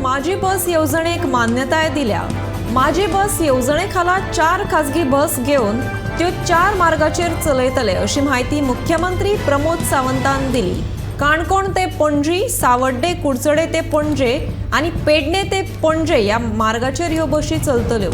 माझी बस येवजणेक मान्यताय दिल्या. माझी बस येवजणे खाला 4 खाजगी बस घेवन त्यो 4 मार्गाचेर चलयतले अशी म्हायती मुख्यमंत्री प्रमोद सावंतान दिली. काणकोण ते पणजी, सावड्डे कुडचडे ते पणजे आनी पेडणे ते पणजे ह्या मार्गाचेर ह्यो बशी चलतल्यो.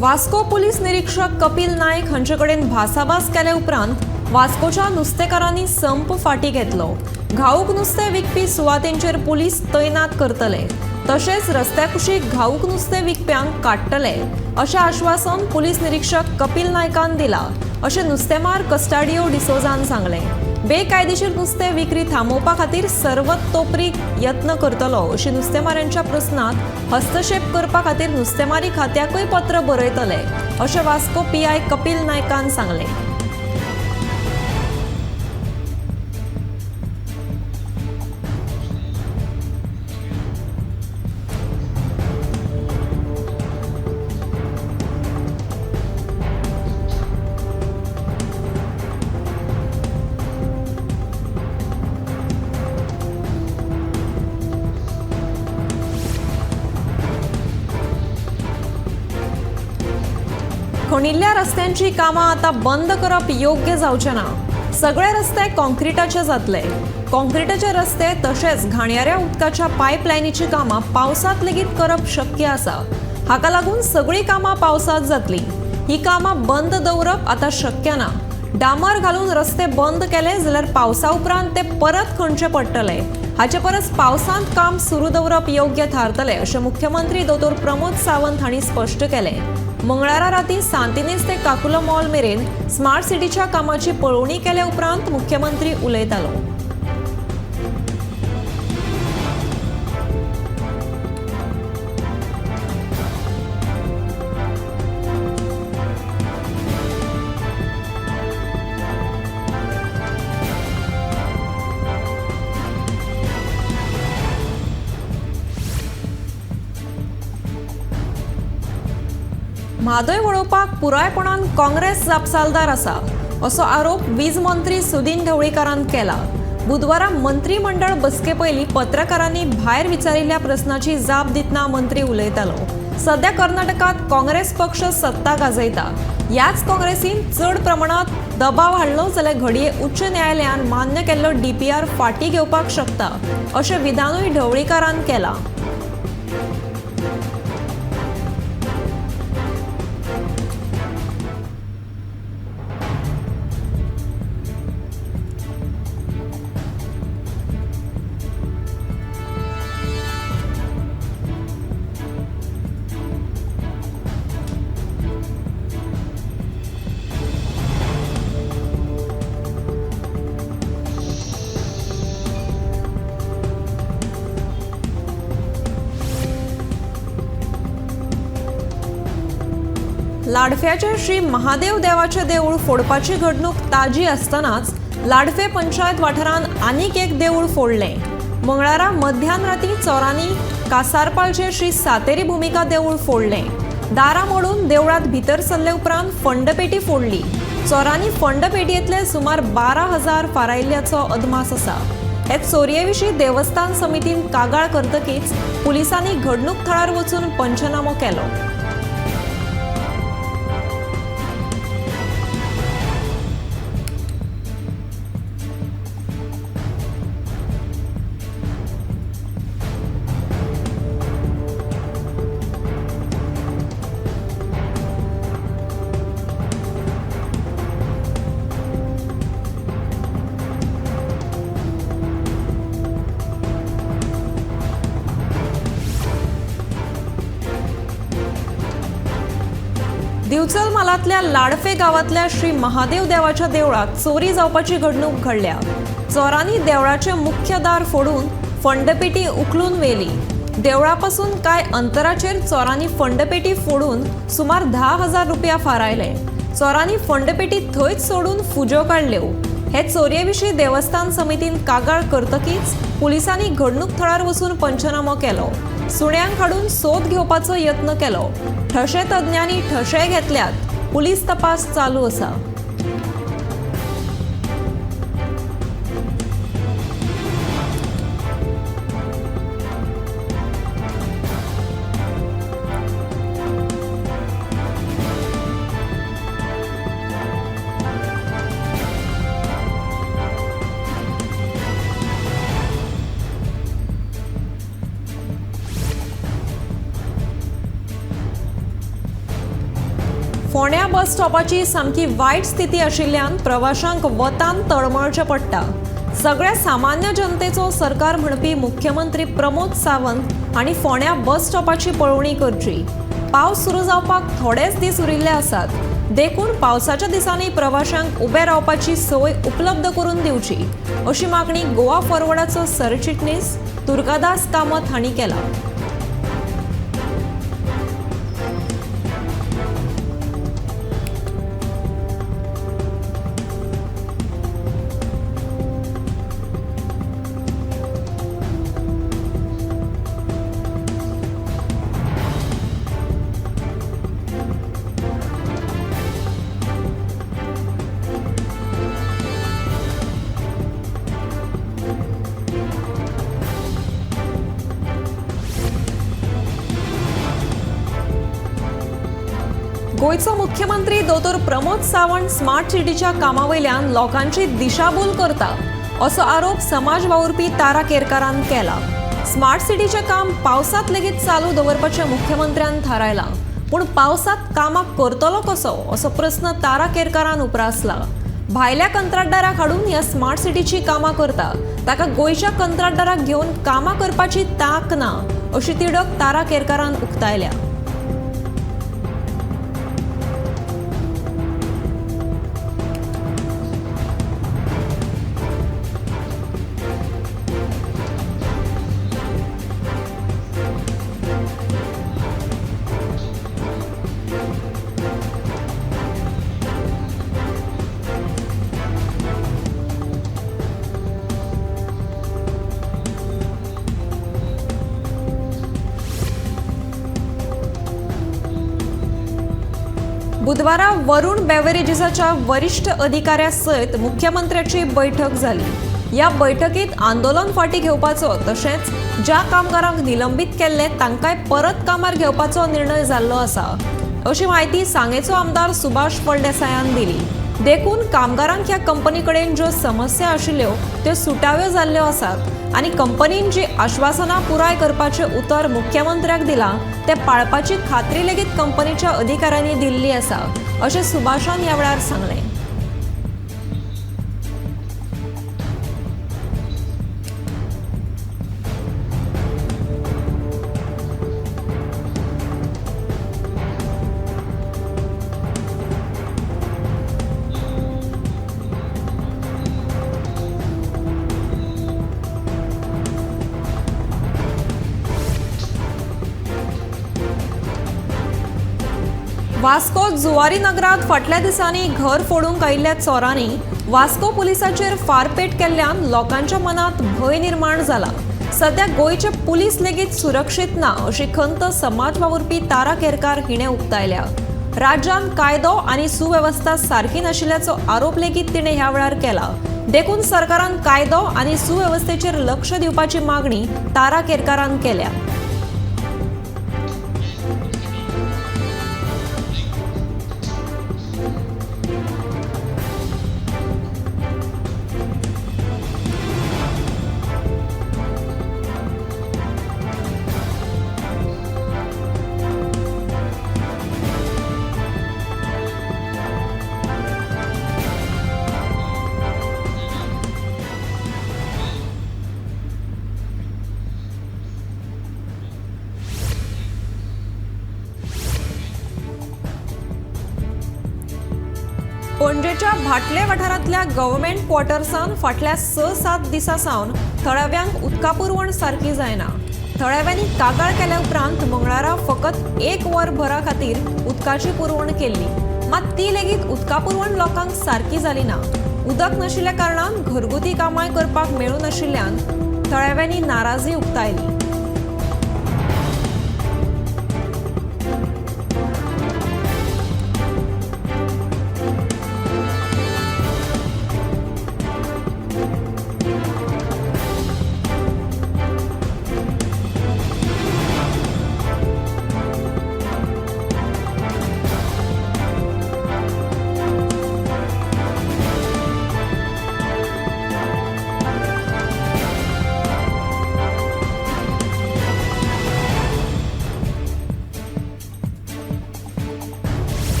वास्को पुलीस निरीक्षक कपिल नायक हांचे कडेन भासाभास केले उपरांत वास्कोच्या नुस्तेकारांनी संप फाटी घेतलो. घाऊक नुस्तें विकपी सुवातेंचेर पुलीस तैनात करतले, तशेंच रस्त्या कुशीक घाऊक नुस्तें विकप्यांक काडटले अशें आश्वासन पुलीस निरीक्षक कपिल नायकान दिलां अशें नुस्तेमार कस्टाडियो डिसोजान सांगलें. बेकायदेशीर नुस्तें विक्री थांबोवपा खातीर सर्वतोपरी यत्न करतलो अशी नुस्तेमाऱ्यांच्या प्रस्नांत हस्तक्षेप करपा खातीर नुस्तेमारी खात्याकूय पत्र बरयतले अशें वास्को पीआय कपिल नायकान सांगलें. खणिल्ल्या रस्त्यांची कामां आतां बंद करप योग्य जावचें ना. सगळे रस्ते कॉन्क्रिटाचे जातले. कॉन्क्रिटाचे रस्ते तशेंच घाणयाऱ्या उदकाच्या पायपलायनीची कामां पावसांत लेगीत करप शक्य आसा. हाका लागून सगळीं कामां पावसांत जातलीं. ही कामां बंद दवरप आतां शक्य ना. डामर घालून रस्ते बंद केले जाल्यार पावसा उपरांत ते परत खणचे पडटले. हाचे परस पावसांत काम सुरू दवरप योग्य थारतलें अशें मुख्यमंत्री दोतोर प्रमोद सावंत हांणी स्पश्ट केलें. मंगळारा राती सांतिनेज ते काकुलो मॉल मेरेन स्मार्ट सिटीच्या कामाची पळोवणी केले उपरांत मुख्यमंत्री उलयतालो. म्हादय वळोवपाक पुरायपणान काँग्रेस जापसालदार आसा असो आरोप वीज मंत्री सुदिन ढवळीकारान केला. बुधवारा मंत्रीमंडळ बसके पयलीं पत्रकारांनी भायर विचारिल्ल्या प्रस्नाची जाप दितना मंत्री उलयतालो. सध्या कर्नाटकांत काँग्रेस पक्ष सत्ता गाजयता. ह्याच काँग्रेसीन चड प्रमाणांत दबाव हाडलो जाल्यार घडये उच्च न्यायालयान मान्य केल्लो डीपीआर फाटीं घेवपाक शकता अशें विधानूय ढवळीकारान केलां. लाडफ्याचे श्री महादेव देवाचे देऊळ फोडपाची घडणूक ताजी आसतनाच लाडफे पंचायत वाठारांत आनीक एक देऊळ फोडलें. मंगळारा मध्यान राती चोरांनी कासारपालचे श्री सातेरी भुमिका देऊळ फोडलें. दारां मोडून देवळांत भितर सरले उपरांत फंडपेटी फोडली. चोरांनी फंडपेटयेंतले सुमार 12,000 फारायिल्ल्याचो अदमास आसा. हे चोरये विशीं देवस्थान समितीन कागाळ करतकीच पुलिसांनी घडणूक थळार वचून पंचनामो केलो. दिवचल म्हालांतल्या लाडफे गांवांतल्या श्री महादेव देवाच्या देवळात चोरी जावपाची घडणूक घडल्या. चोरांनी देवळाचे मुख्य दार फोडून फंडपेटी उखलून व्हेली. देवळापासून कांय अंतराचेर चोरांनी फंडपेटी फोडून सुमार 10,000 रुपया फारायले. चोरांनी फंडपेटी थंयच सोडून फुज्यो काडल्यो. हे चोरये विशीं देवस्थान समितीन कागाळ करतकीच पुलिसांनी घडणूक थळार वचून पंचनामो केलो. सुण्यांक हाडून सोद घेवपाचो यत्न केलो. ठशे तज्ञांनी ठशे घेतल्यात. पुलीस तपास चालू आसा. फोंड्या बस स्टॉपाची सामकी वायट स्थिती आशिल्ल्यान प्रवाशांक वतान तळमळचें पडटा. सगळ्या सामान्य जनतेचो सरकार म्हणपी मुख्यमंत्री प्रमोद सावंत हांणी फोंड्या बस स्टॉपाची पळोवणी करची. पावस सुरू जावपाक थोडेच दीस उरिल्ले आसात, देखून पावसाच्या दिसांनी प्रवाशांक उबे रावपाची सोय उपलब्ध करून दिवची अशी मागणी गोवा फॉरवर्डाचो सरचिटणीस दुर्गादास कामत हांणी केला. गोंयचो मुख्यमंत्री दोतोर प्रमोद सावंत स्मार्ट सिटीच्या कामावयल्यान लोकांची दिशाभूल करता असो आरोप समाज वावुरपी तारा केरकारान केला. स्मार्ट सिटीचें काम पावसांत लेगीत चालू दवरपाचें मुख्यमंत्र्यान थारायलां, पूण पावसांत कामां करतलो कसो असो प्रस्न तारा केरकारान उप्रासला. भायल्या कंत्राटदाराक हाडून ह्या स्मार्ट सिटीची कामां करता, ताका गोंयच्या कंत्राटदाराक घेवन कामां करपाची तांक ना अशी तिडक तारा केरकारान उक्तायल्या. बुधवारा वरुण बेवरेजेसाच्या वरिष्ठ अधिकाऱ्या सयत मुख्यमंत्र्याची बैठक जाली. ह्या बैठकीत आंदोलन फाटी घेवपाचो तशेंच ज्या कामगारांक निलंबीत केल्ले तांकांय परत कामार घेवपाचो निर्णय जाल्लो आसा अशी म्हायती सांगेचो आमदार सुभाष फळदेसायान दिली. देखून कामगारांक ह्या कंपनी कडेन ज्यो समस्या आशिल्ल्यो त्यो सुटाव्यो जाल्ल्यो आसात आनी कंपनीन जी आश्वासनां पुराय करपाचें उतर मुख्यमंत्र्याक दिलां तें पाळपाची खात्री लेगीत कंपनीच्या अधिकाऱ्यांनी दिल्ली आसा अशें सुभाषान ह्या वेळार सांगलें. वास्को जुवारी नगरात फाटल्या दिसांनी घर फोडूंक आयिल्ल्या चोरांनी वास्को पुलिसाचेर फारपेट केल्ल्यान लोकांच्या मनात भंय निर्माण जाला. सध्या गोंयचे पुलीस लेगीत सुरक्षीत ना अशी खंत समाज वावुरपी तारा केरकार हिणें उक्तायल्या. राज्यांत कायदो आनी सुवेवस्था सारकी नाशिल्ल्याचो आरोप लेगीत तिणें ह्या वेळार केला. देखून सरकारान कायदो आनी सुवेवस्थेचेर लक्ष दिवपाची मागणी तारा केरकारान केल्या. म्हापशेंच्या भाटले वाठारांतल्या गव्हर्मेंट क्वॉर्टर्सान फाटल्या 6-7 दिसां सावन थळाव्यांक उदका पुरवण सारकी जायना. थळाव्यांनी कागाळ केल्या उपरांत मंगळारा फकत 1 वर भरा खातीर उदकाची पुरवण केल्ली, मात ती लेगीत उदका पुरवण लोकांक सारकी जाली ना. उदक नाशिल्ल्या कारणान घरगुती कामांय करपाक मेळूं नाशिल्ल्यान थळाव्यांनी नाराजी उक्तायली.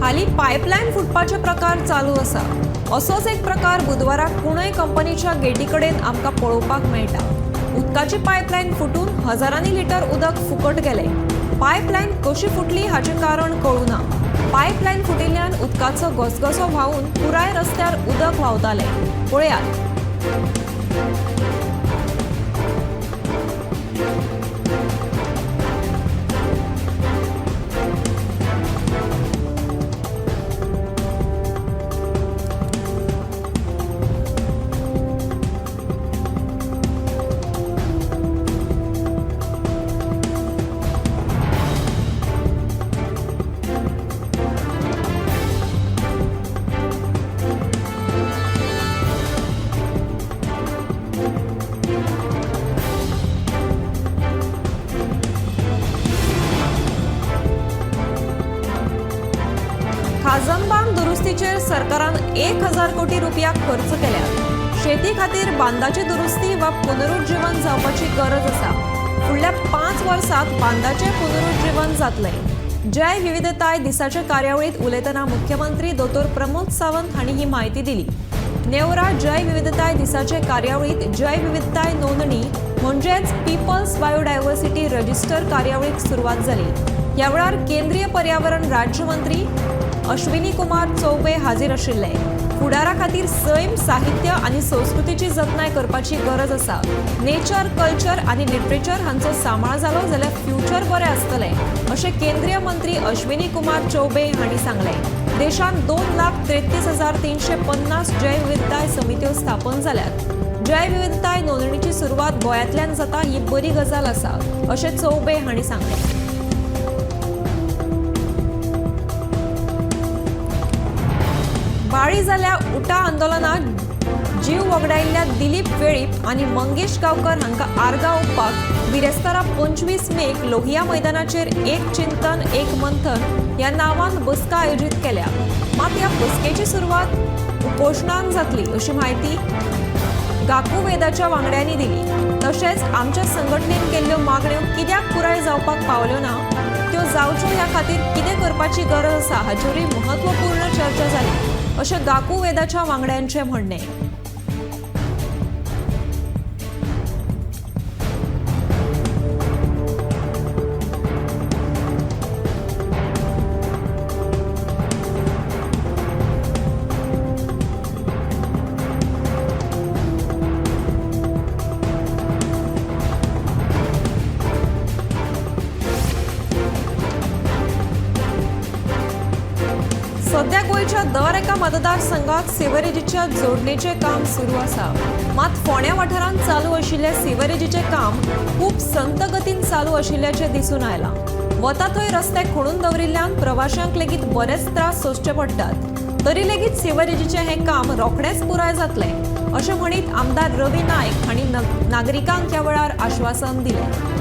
हालीं पायपलायन फुटपाचे प्रकार चालू आसा. असोच एक प्रकार बुधवारा कुणय कंपनीच्या गेटी कडेन आमकां पळोवपाक मेळटा. उदकाची पायपलायन फुटून हजारांनी लिटर उदक फुकट गेलें. पायपलायन कशी फुटली हाचें कारण कळूं ना. पायपलायन फुटिल्ल्यान उदकाचो घसघसो व्हांवून पुराय रस्त्यार उदक व्हांवतालें. पळयात. खाजन बांद दुरुस्तीचेर सरकारान 1000 कोटी रुपया खर्च केल्यात. शेती खातीर बांदाची दुरुस्ती वा पुनरुज्जीवन जावपाची गरज आसा. फुडल्या 5 वर्सांत बांदाचें पुनरुज्जीवन जातलें. जैव विविधताय दिसाचे कार्यावळींत उलयतना मुख्यमंत्री दोतोर प्रमोद सावंत हांणी ही म्हायती दिली. नेवरा जैव विविधताय दिसाचे कार्यावळींत जैव विविधताय नोंदणी म्हणजेच पीपल्स बायोडायव्हर्सिटी रजिस्टर कार्यावळीक सुरवात जाली. ह्या वेळार केंद्रीय पर्यावरण राज्यमंत्री अश्विनी कुमार चौबे हाजीर आशिल्ले. फुडारा खातीर सैम, साहित्य आनी संस्कृतीची जतनाय करपाची गरज आसा. नेचर, कल्चर आनी लिटरेचर हांचो सांबाळ जालो जाल्यार फ्युचर बरें आसतलें अशें केंद्रीय मंत्री अश्विनी कुमार चौबे हांणी सांगलें. देशांत 2,33,350 जैवविविधताय समित्यो स्थापन जाल्यात. जैवविविधताय नोंदणीची सुरवात गोंयांतल्यान जाता ही बरी गजाल आसा अशें चौबे हांणी सांगलें. बाळी जाल्या उटा आंदोलनात जीव वगडायिल्ल्या दिलीप वेळीप आनी मंगेश गांवकर हांकां आर्गां ओंपपाक बिरेस्तारा 25 मेक लोहिया मैदानाचेर एक चिंतन एक मंथन ह्या नांवान बसका आयोजीत केल्या. मात ह्या बसकेची सुरवात उपोशणान जातली अशी म्हायती गाकुवेदाच्या वांगड्यांनी दिली. तशेंच आमच्या संघटनेन केल्ल्यो मागण्यो कित्याक पुराय जावपाक पावल्यो ना, त्यो जावच्यो ह्या खातीर कितें करपाची गरज आसा हाचेरूय महत्वपूर्ण चर्चा जाली अशें गाकुवेदाच्या वांगड्यांचें म्हणणें. सध्या गोंयच्या दर एका मतदारसंघात सिवरेजीच्या जोडणेचें काम सुरू आसा. मात फोंड्या वाठारांत चालू आशिल्ल्या सिवरेजीचें काम खूब संत गतीन चालू आशिल्ल्याचें दिसून आयलां. वता थंय रस्ते खणून दवरिल्ल्यान प्रवाशांक लेगीत बरेच त्रास सोंसचे पडटात. तरी लेगीत सिवरेजीचें हें काम रोखडेंच पुराय जातलें अशें म्हणीत आमदार रवी नायक हांणी नागरिकांक ह्या वेळार आश्वासन दिलें.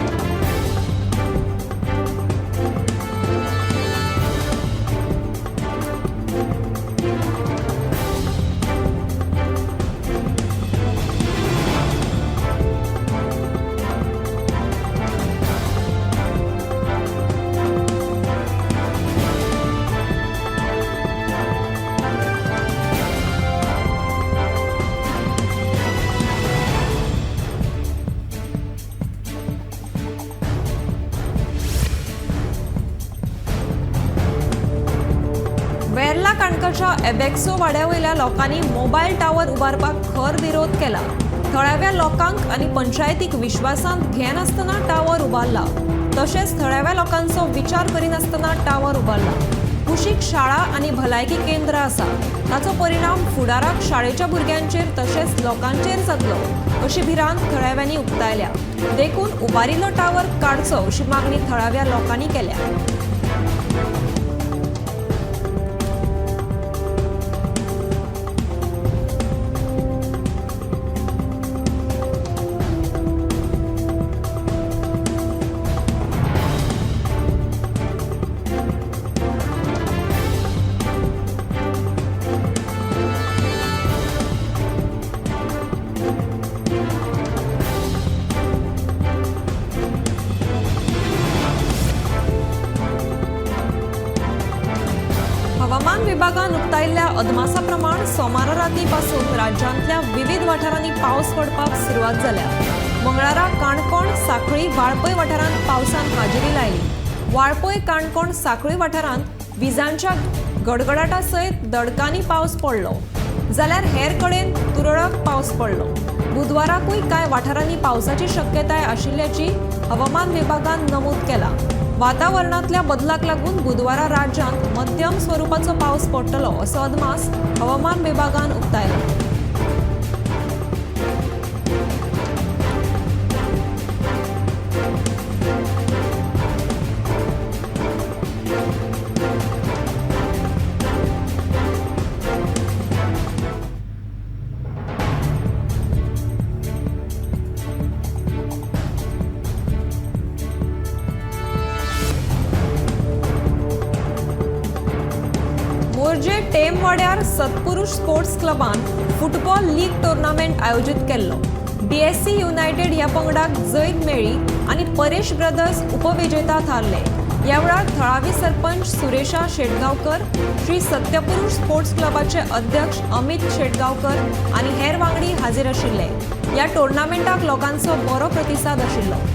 एबॅक्सो वाड्या वयल्या लोकांनी मोबायल टावर उबारपाक खर विरोध केला. थळाव्या लोकांक आनी पंचायतीक विश्वासांत घेनासतना टावर उबारला. तशेंच थळाव्या लोकांचो विचार करिनासतना टावर उबारला. कुशीक शाळा आनी भलायकी केंद्र आसा. ताचो परिणाम फुडाराक शाळेच्या भुरग्यांचेर तशेंच लोकांचेर जातलो अशी भिरांत थळाव्यांनी उक्तायल्या. देखून उबारिल्लो टावर काडचो अशी मागणी थळाव्या लोकांनी केल्या. हवामान विभागान उक्तायिल्ल्या अदमासा प्रमाण सोमारा रातीपासून राज्यांतल्या विविध वाठारांनी पावस पडपाक सुरवात जाल्या. मंगळारा काणकोण, सांखळी, वाळपय वाठारांत पावसान हाजेरी लायली. वाळपय, काणकोण, सांखळी वाठारांत विजांच्या गडगडाटा सयत दडकांनी पावस पडलो, जाल्यार हेर कडेन तुरळक पावस पडलो. बुधवाराकूय कांय वाठारांनी पावसाची शक्यताय आशिल्ल्याची हवामान विभागान नमूद केला. वातावरणांतल्या बदलाक लागून बुधवारा राज्यांत मध्यम स्वरुपाचो पावस पडटलो असो अदमास हवामान विभागान उक्तायला. मोरजे टेमवाड्यार सत्पुरुष स्पोर्ट्स क्लबान फुटबॉल लीग टुर्नामेंट आयोजीत केल्लो. बीएससी युनायटेड ह्या पंगडाक जैत मेळ्ळी आनी परेश ब्रदर्स उपविजेता थारले. ह्या वेळार थळावी सरपंच सुरेशा शेटगांवकर, श्री सत्यपुरुष स्पोर्ट्स क्लबाचे अध्यक्ष अमित शेटगांवकर आनी हेर वांगडी हाजीर आशिल्ले. ह्या टुर्नामेंटाक लोकांचो बरो प्रतिसाद आशिल्लो.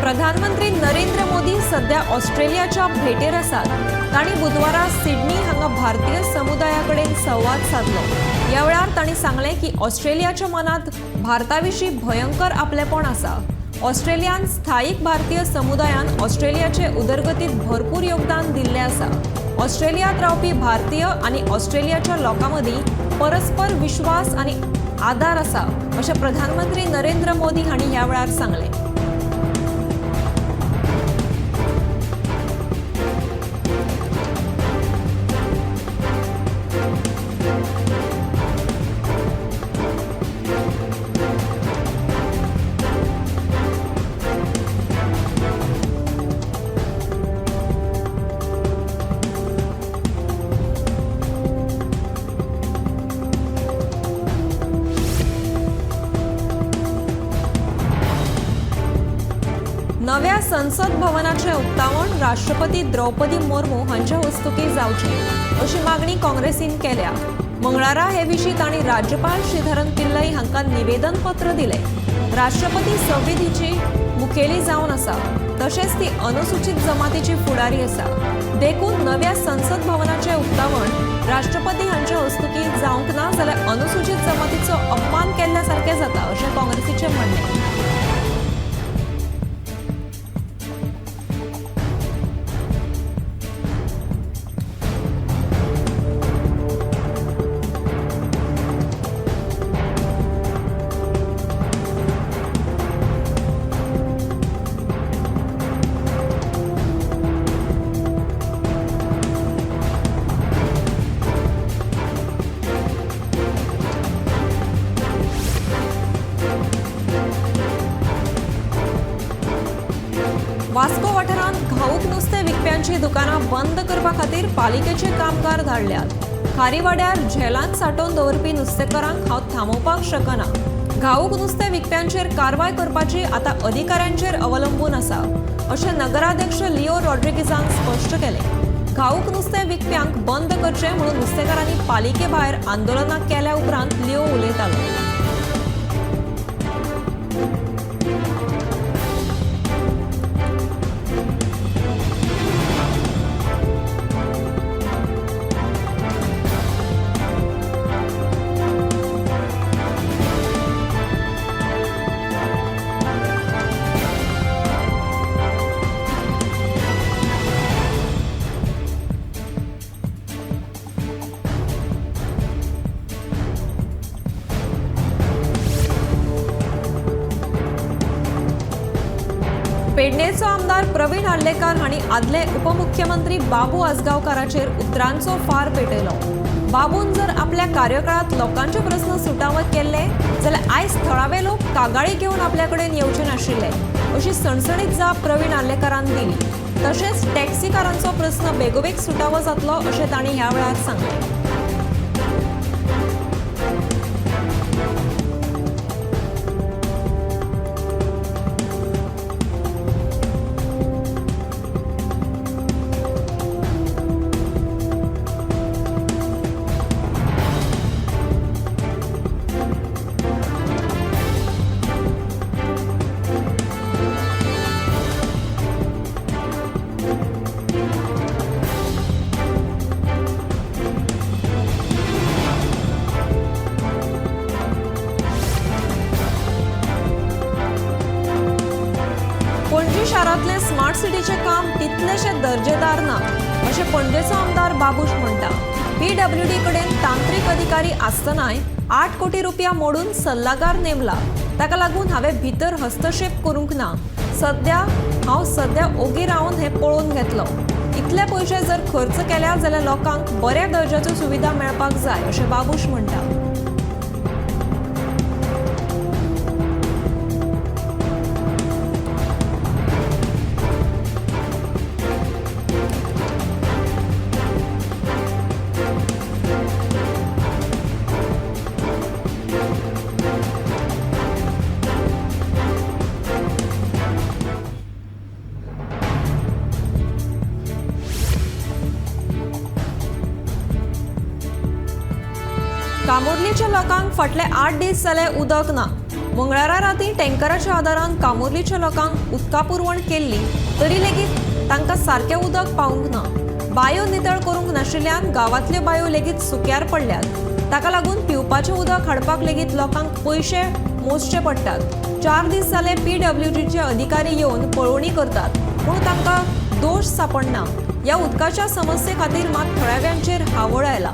प्रधानमंत्री नरेंद्र मोदी सध्या ऑस्ट्रेलियाच्या भेटेर आसात. तांणी बुधवारा सिडनी हांगा भारतीय समुदाया कडेन संवाद सादलो. ह्या वेळार तांणी सांगलें की ऑस्ट्रेलियाच्या मनांत भारता विशीं भयंकर आपलेपण आसा. ऑस्ट्रेलियान स्थायीक भारतीय समुदायान ऑस्ट्रेलियाचे उदरगतीत भरपूर योगदान दिल्लें आसा. ऑस्ट्रेलियांत रावपी भारतीय आनी ऑस्ट्रेलियाच्या लोकां मदीं परस्पर विश्वास आनी आदार आसा अशें प्रधानमंत्री नरेंद्र मोदी हांणी ह्या वेळार सांगलें. नव्या संसद भवनाचे उक्तावण राष्ट्रपती द्रौपदी मुर्मू हांच्या हस्तुकीं जावचें अशी मागणी काँग्रेसीन केल्या. मंगळारा हे विशीं तांणी राज्यपाल श्रीधरन पिल्लई हांकां निवेदन पत्र दिलें. राष्ट्रपती संविधीची मुखेली जावन आसा, तशेंच ती अनुसूचित जमातीची फुडारी आसा. देखून नव्या संसद भवनाचे उक्तावण राष्ट्रपती हांच्या हस्तुकीं जावंक ना जाल्यार अनुसूचित जमातीचो अपमान केल्ल्या सारकें जाता अशें काँग्रेसीचें म्हणणें. वास्को वाठारांत घाऊक नुस्तें विकप्यांची दुकानां बंद करपा खातीर पालिकेचे कामगार धाडल्यात. खारीवाड्यार झेलांत सांठोवन दवरपी नुस्तेकारांक हांव थांबोवपाक शकना. घाऊक नुस्तें विकप्यांचेर कारवाय करपाची आतां अधिकाऱ्यांचेर अवलंबून आसा अशें नगराध्यक्ष लिओ रॉड्रिगीजान स्पश्ट केलें. घाऊक नुस्तें विकप्यांक बंद करचें म्हणून नुस्तेकारांनी पालिके भायर आंदोलनां केल्या उपरांत लिओ उलयतालो. पेडणेचो आमदार प्रवीण आर्लेकार हांणी आदले उपमुख्यमंत्री बाबू आजगांवकाराचेर उतरांचो फार पेटयलो. बाबून जर आपल्या कार्यकाळांत लोकांचे प्रस्न सुटावे केल्ले जाल्यार आयज थळावे लोक कागाळी घेवन आपल्या कडेन येवचे नाशिल्ले अशी सणसणीत जाप प्रवीण आर्लेकारान दिली. तशेंच टॅक्सीकारांचो प्रस्न बेगोबेग सुटावो जातलो अशें तांणी ह्या वेळार सांगलें. पणजी शारांतले स्मार्ट सिटीचें काम तितलेशें दर्जेदार ना अशें पणजेचो आमदार बाबूश म्हणटा. पीडब्ल्यूडी कडेन तांत्रीक अधिकारी आसतनाय 8 कोटी रुपया मोडून सल्लागार नेमला. ताका लागून हांवें भितर हस्तक्षेप करूंक ना. सद्या हांव सद्या ओगी रावन हें पळोवन घेतलो. इतले पयशे जर खर्च केल्या जाल्यार लोकांक बऱ्या दर्जाच्यो सुविधा मेळपाक जाय अशें बाबूश म्हणटा. कामुर्लीच्या लोकांक फाटले 8 दीस जाले उदक ना. मंगळारा राती टँकराच्या आदारान कामुर्लीच्या लोकांक उदका पुरवण केल्ली तरी लेगीत तांकां सारकें उदक पावूंक ना. बायो नितळ करूंक नाशिल्ल्यान गांवांतल्यो बायो लेगीत सुक्यार पडल्यात. ताका लागून पिवपाचें उदक हाडपाक लेगीत लोकांक पयशे मोजचे पडटात. 4 दीस जाले पीडब्ल्यूडीचे अधिकारी येवन पळोवणी करतात पूण तांकां दोश सांपडना. ह्या उदकाच्या समस्ये खातीर मात थळाव्यांचेर हावळ आयला.